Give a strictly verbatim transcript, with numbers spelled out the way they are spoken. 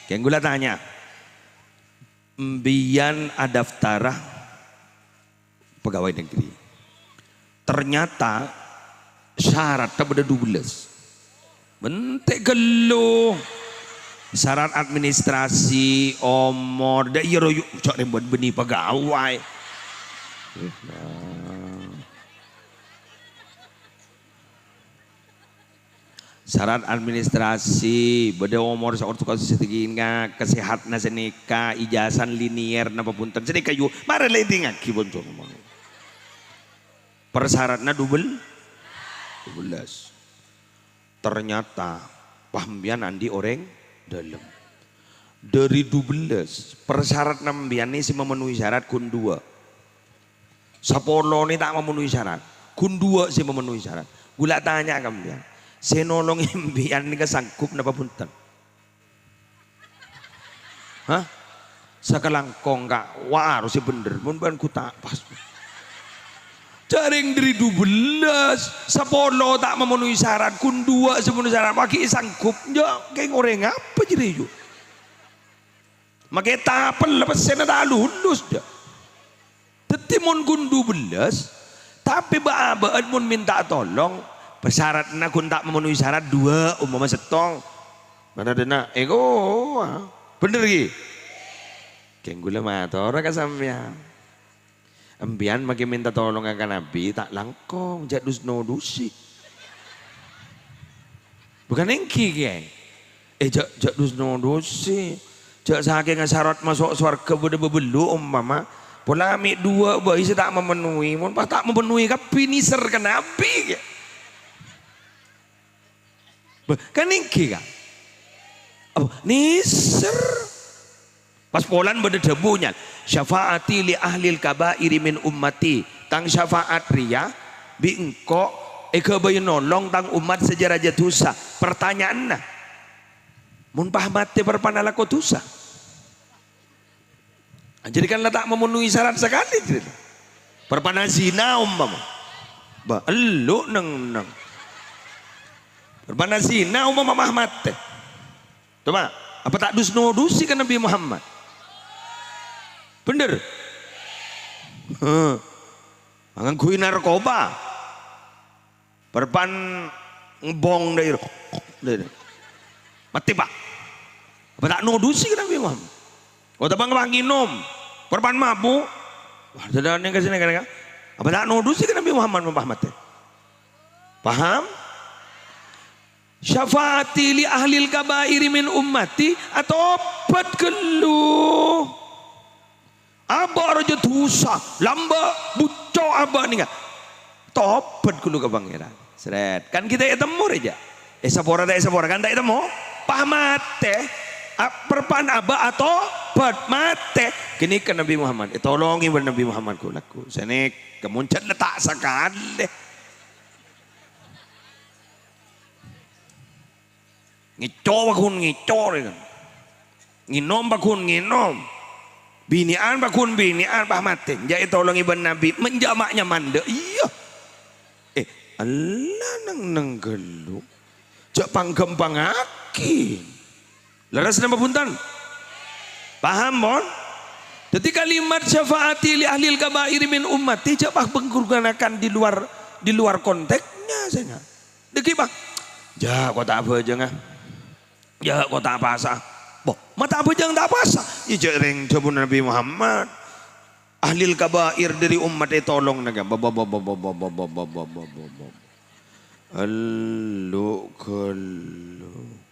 Kèng kaulâ tanya, embiyan adaftara pegawai negeri. Ternyata syaratnya bâdâ dubellâs. Bântè' ghâllu. Syarat administrasi, omor, dâ' iyâ royu, jhâ' rèmbhân bânnè pegawai. Syarat administrasi, bâdâ omor saorta sadhâjâna, kasehatanna sanèka, ijazah linier napa bhunten sanèka, yu, marè la èdingngaghi, pon, coma. Persyaratanna dubel-, dubellâs. Ternyata, pas embiyan andi' orèng dâlem. Dâri dubellâs, persyaratanna embiyan nè sè mamenuhi syarat ghun duwâ'. Sapolo nè ta' mamenuhi syarat. Ghun duwâ' sè mamenuhi syarat. Kaulâ tanya ka embiyan, sè nolongè embiyan nèka sanggup napa bhunten? Hah? Sakalangkong, Ka'. Wah, harus sè bhendher. Mon bâ'na ghun ta' pas. Jhâ' rèng dâri dubellâs, sapolo ta' mamenuhi syarat, ghun duwâ' sè mamenuhi syarat, ma' ghi' sanggup. Jhâ', kèng orèng apa jârèya, yu? Makè tapella pèssèna ta' lulus, jhâ'. Dhâddhi mon ghun dubellâs, tapè bâ'-abâ'ân mon mènta tolong, persyaratanna ghun ta' mamenuhi syarat duwâ', ompama sèttong. Mana dâna, èko, ah. Bhendher, ghi? Kèng kaulâ matora ka sampèyan. Embiyan makè mènta tolong ka Nabbhi, ta' langkong, jhâ' dus-nodusè. Bukan èngghi, Kèyaè. Eh, jhâ', jhâ' dus-nodusè. Jhâ' sakènga syarat maso' sowarghâ bâdâ bâbellu', ompama. Pola mè' duwâ' bhâi sè ta' mamenuhi. Mon pas ta' mamenuhi kabbhi, nèser ka Nabbhi, Kèyaè. Bâh, kan èngghi, Ka'? Apa? Nèser. Pas polana bâdâ dhâbu, nyal, "Syafa'ati li ahlil kaba'iri min ummati." Tang syafa'at rèya bi' engko' èghâbây nolong tang ommat sè jâ-rajâ dusa. Pertanyaanna, mon pas matè parpa'na alako dusa? Jadi kan la ta' mamenuhi syarat sakalè, jadi. Parpa'na zina ompama. Bâh, ellu' neng-enneng. Parpa'na zina ompama pas matè. Coba, apa ta' dus-nodusè ka Nabbhi Muhammad? Bhendher? Heh. Ngangghuy narkoba. Parpa'na ngebong dâri, dâri. Matè, Pak. Apa ta' nodusè ka Nabbhi Muhammad? Otabâ ngapa ngènom? Parpa'na mabu'. Wah, dâdâ neng ka sènè, kan, kan? Apa ta' nodusè ka Nabbhi Muhammad mon pas matè? Paham? "Syafa'ati li ahlil kaba'iri min ummati", atobhât ghâllu. Abâ' rajâ dusa, lambâ' bucco' abâ' nèka. Tobhât ghâllu ka Pangèran. Srèt. Kan ghi' ta' ètemmo rèya. Èsapora ta' èsapora, kan ta' ètemmo? Pas matè. A-, parpa'na abâ' atobhât, matè. Ghânèka Nabbhi Muhammad. Ètolongè bân Nabbhi Muhammad ghu-lagghu. Sanèka mon jhât la ta' sakalè. Ngèco' bâ' ghun ngèco', rè, kan. Ngènom bâ' ghun ngènom. Binè'an bâ' ghun binè'an, pas matè. Jhâ' ètolongè bân Nabbhi, menja' ma' nyaman, dâ' iyâ. Eh, ella neng-enneng ghâllu. Jhâ' pangghâmpangaghi. Lerres napa bhunten? Paham, pon? Dhâddhi kalimat "syafa'ati li ahlil kaba'iri min ummati" jhâ' pas penggunakan di luar, di luar konteksnya, sènga'. Dhâggi', Pak. Jhâ' ko' ta' abhâjâng, ah. Jhâ' ko' ta' apowasa. Bo, ma' ta' abhâjâng ta' apowasa? Iyâ jhâ' rèng dhâbuna Nabbhi Muhammad. Ahlil kaba'ir dâri ommat ètolong nèka. Ba, ba, ba. Ellu' ghâllu.